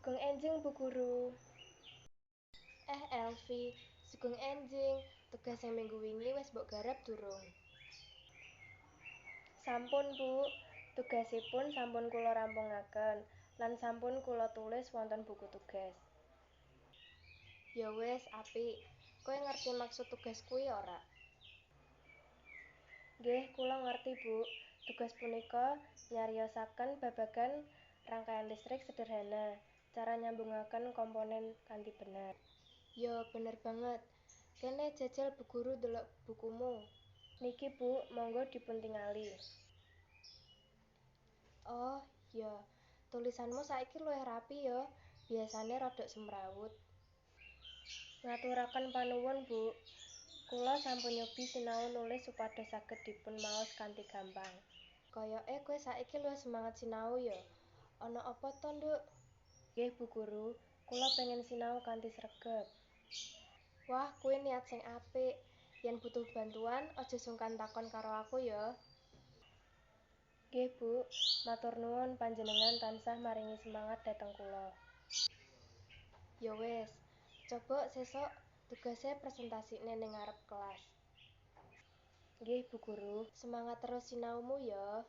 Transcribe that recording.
Sugeng enjing, Bu Guru. Eh, Elvi, sugeng enjing. Tugas sing minggu wingi wis mbok garap durung? Sampun, Bu. Tugasipun sampun kula rampungaken lan sampun kula tulis wonten buku tugas. Ya wis, apik. Kowe ngerti maksud tugas kuwi ora? Nggih, kula ngerti, Bu. Tugas punika nyariosaken babagan rangkaian listrik sederhana, cara nyambungaken komponen kanthi bener. Ya, bener banget. Kene jajal Bu Guru ndelok bukumu. Niki, Bu, monggo dipuntingali. Oh, ya. Tulisanmu saiki luwih rapi ya. Biasane rodok semrawut. Ngaturaken panuwun, Bu. Kula sampun nyobi sinau nulis supados saged dipun maos kanthi gampang. Koyoke kowe saiki luwih semangat sinau ya. Ana apa to, Nduk? Nggih, Bu Guru, kula pengin sinau kanthi sregep. Wah, kuwi niat sing apik. Yen butuh bantuan, aja sungkan takon karo aku ya. Nggih, Bu. Matur nuwun panjenengan tansah maringi semangat dhateng kula. Ya wis, coba sesuk tugase presentasikne ning ngarep kelas. Nggih, Bu Guru. Semangat terus sinaumu ya.